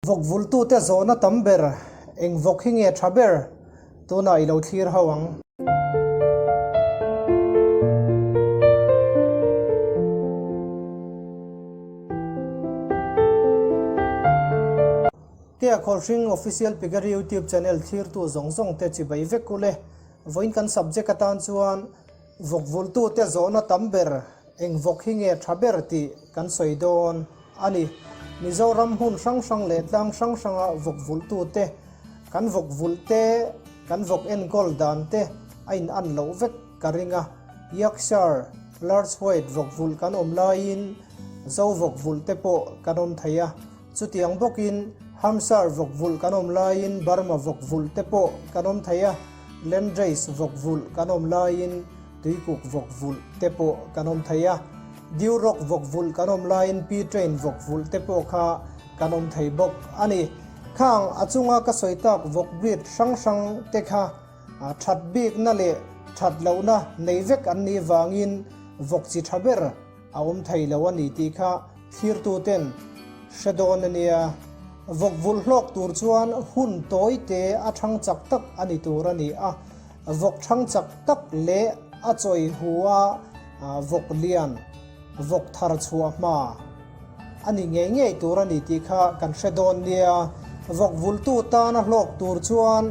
Vawk vultute zawhna tam ber, eng vawk hi nge tha ber? Tunah i lo thlir ho ang. Tia Khawlhring Official Piggery YouTube channel thlirtu zawng zawng te chibai vek ule. Vawiin kan subject atan chuan Vawk vulhtute zawhna tam ber eng vawk hi nge tha ber tih kan sawi dawn a ni. Mizoram hmun hrang hrang leh tlang hrang hranga vawk vulhtute, kan vawk vulh te, kan vawk enkawl dan te a in an loh vek ka ring a. Yorkshire Large White vawk vulh kan awm laiin Zo vawk vulh te pawh kan awm thei a. Chutiang bawkin Hampshire vawk vulh kan awm laiin Burma vawk vulh te pawh kan awm thei a. Landrace vawk vulh kan awm laiin Tuikuk vawk vulh te pawh kan awm thei a, Duroc vawk vulh kan awm laiin Pietrain vawk vulh te pawh kha kan awm thei bawk a ni. Khang a chunga ka sawi tak vawk breed hrang hrang te kha that bikna leh that lohna nei vek an nih vangin vawk chi tha ber a awm thei lo a ni tih kha thlirtuten hre dawn a nia. Vawk vulh hlawk tur chuan hun tawi te a thang chak tak a ni tur a ni a. Vawk thang chak tak leh a chawi hu a vawk lian, vawk thar chhuah hma a ni ngei ngei tur a ni tih kha kan hre dawn nia. Vawk vulhtu tana hlawk tur chuan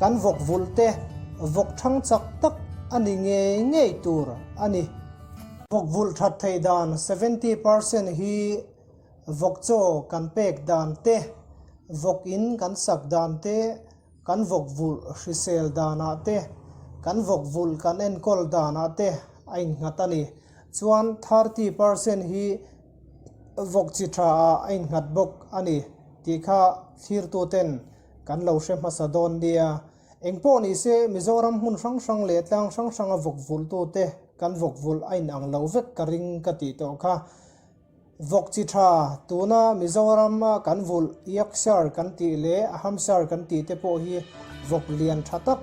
kan vawk vulh te vawk thang chak tak a ni ngei ngei tur a ni. Vawk vulh that theih dan 70% hi vawk chaw kan pek dan te, vawk in kan sak dan te, kan vawk vulh hrisel danah te, kan vawk vulh kan enkawl danah te a innghat a ni. Chuan 30% hi vawk chi tha ah a innghat bawk a ni tih kha thlirtuten kan lo hre hmasa dawn nia. Eng pawh ni se, Mizoram hmun hrang hrang leh tlang hrang hranga vawk vulhtute kan vawk vulh a inang lo vek ka ring ka tih tawh kha. Vawk chi tha, tuna Mizorama kan vulh Yorkshire kan tih leh Hampshire kan tih te pawh hi vawk lian tha tak,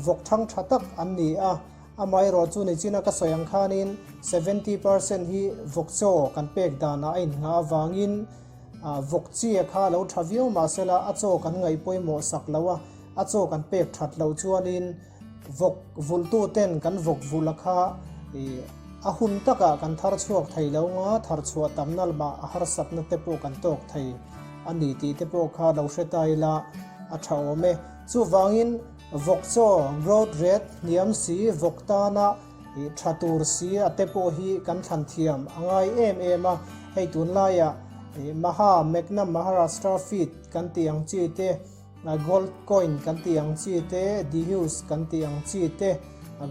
vawk thang tha tak an ni a. Amaherawh chu nichina ka sawi ang khanin 70% hi vawk chaw kan pek danah a innghah avangin vawk chi kha lo tha viau mahsela a chaw kan ngaih pawimawh sak lo a. A chaw kan pek that loh chuanin vawk vulhtuten kan vawk vulh a kha ih a hun takah kan thar chhuak thei lo nga, thar chhuah tamna lamah a harsatna te pawh kan tawk thei a ni tih te pawh kha lo hre ta ila a tha awm e. Chuvangin vawk chaw growth rate hniam si vawk tana ih tha tur si a te pawh hi kan thlan thiam a ngai em em a, hei tunlaiah ih Maha Magnum Maharashtra Feed kan tih ang chi te, Gold coin kan tih ang chi te, Dehughes kan tih ang chi te,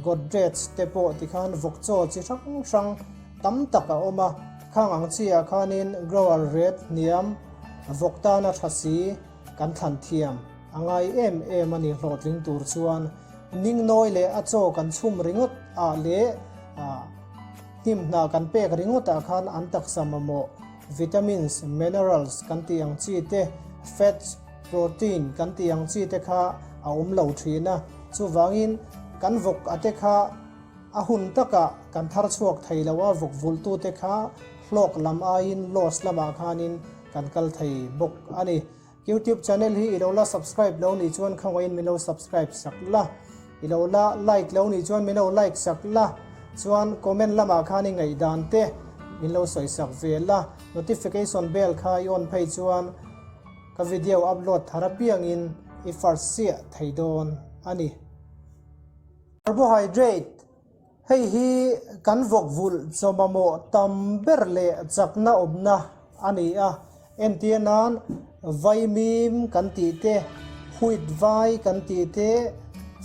Godrej te pawh tikhan vawk chaw chi hrang hrang tam tak a awm a. Khang ang chi ah khanin grower rate hniam, vawk tana tha si kan thlan thiam a ngai em em a ni hlawhtling tur chuan. Ningnawi leh a chaw kan chhum ringawt ah leh hnim hna kan pek ringawt ah khan an taksa mamawh Vitamins, minerals kan tih ang chi te, fats, protein kan tih ang chi te kha a awm lo thin a. Chuvangin kan vawk a te kha a hun takah kan thar chhuak thei lo a, vawk vulhtu te kha hlawk lam aiin loss lamah khanin kan kal thei bawk a ni. Youtube channel hi i lo la subscribe lo nih chuan khawngaihin min lo subscribe sak la, i lo la like lo nih chuan min lo like sak la, chuan comment lamah khan i ngaihdan te min lo sawi sak ve la, notification bell kha i on phei chuan ka video upload thar apiangin i first chiah thei dawn a ni. Carbohydrate Hei hi kan vawk vulh chaw mamawh tam ber leh chakna awmna a ni a, entir nan vaimim kan tih te, wheat vai kan tih te,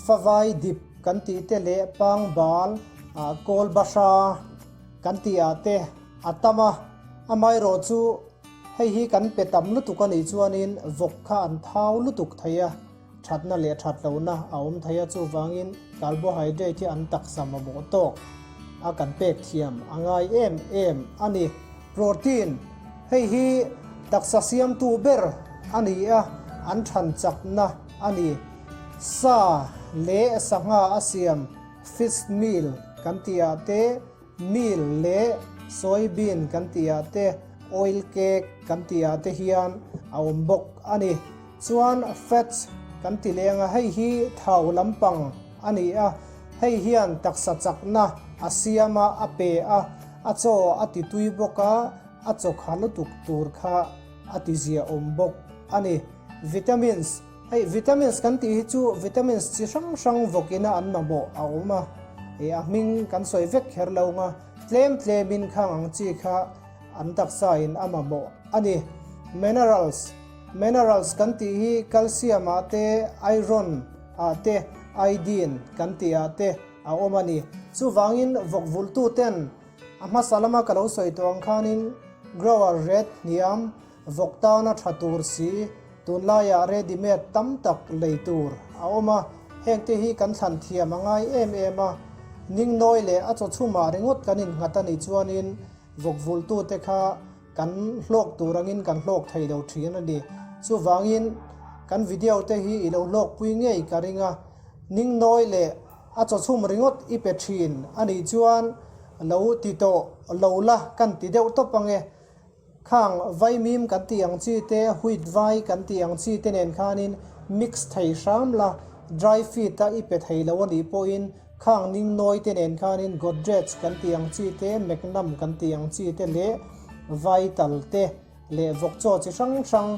favai dip kan tih te leh pangbal, kawl bahra kan tih ah te a tam a. Amaherawh chu hei hi kan pe tam lutuk a nih chuanin vawk kha an thau lutuk thei a. Thatna leh that lohna a awm thei a, chuvangin carbohydrate hi an taksa mamawh tawk a kan pek thiam a ngai em em a ni. Protein, Hei hi taksa siamtu ber a ni a, an than chakna a ni. Sa leh sangha a siam fish meal kan tih ah te, meal leh soybean kan tih ah te, Oil cake kan tih ah te hian a awm bawk a ni. Chuan fats kan ti leng a, hei hi thau lampang a ni a, hei hian taksa chakna a siam a, a pe a, a chaw a ti tui bawk a, a chaw kha lutuk tur kha a ti zia awm bawk a ni. Vitamins, Hei vitamins kan tih hi chu vitamins chi hrang hrang vawkina an mamawh a awm a, ih a hming kan sawi vek kher lo nga, tlem tlemin khang ang chi kha an taksa in a mamawh a ni. Minerals, Minerals kan tih hi calcium ah te, iron ah te, iodine kan tih ah te a awm a ni. Chuvangin vawk vultu ten a hmasa lama ka lo sawi tawh ang khanin grower rate hniam Vawk tana tha tur si, tunlaiah ready made tam tak lei tur a awm a, hengte hi kan thlan thiam a ngai em em a, ningnawi leh a chawchhumah ringawt kan innghat a nih chuanin vawk vulhtute kha kan hlawk tur angin kan hlawk thei lo thin a ni. Chuvangin kan video te hi i lo hlawkpui ngei ka ring a, ningnawi leh a chawchhum ringawt i pe thin a nih chuan lo ti tawh lo la kan ti deuh tawp ange. Khang vaimim kan tih ang chi te, wheat vai kan tih ang chi te nen khanin mix thei hram la, dry feed a i pe thei lo a nih pawhin khang ningnawi te nen khanin Godrej kan tih ang chi te, Magnum kan tih ang chi te leh Vital te leh vawkchaw chi hrang hrang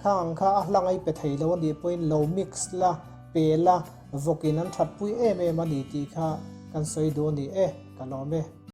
khang ang kha a hlang a i pe thei lo a nih pawhin lo mix la, pe la, vawkin an thatpui em em a ni tih kha kan sawi duh a ni e, ka lawm e.